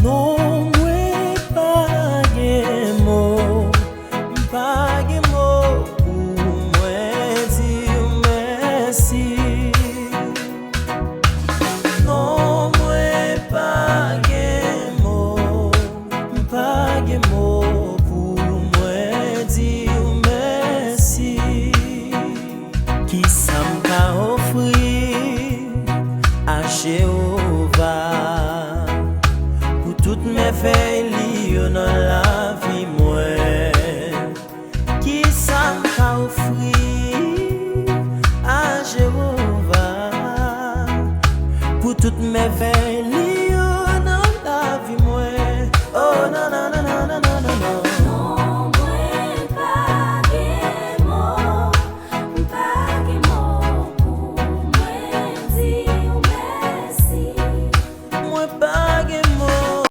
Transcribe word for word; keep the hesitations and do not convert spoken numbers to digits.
Non, mwen pa gen mo, m pa gen mo pou mwen di w mèsi. Non, mwen pa gen mo, m pa gen mo pou mwen di w mèsi. Kisa m ka ofri a Jewova pou tout mèvèy li yo nan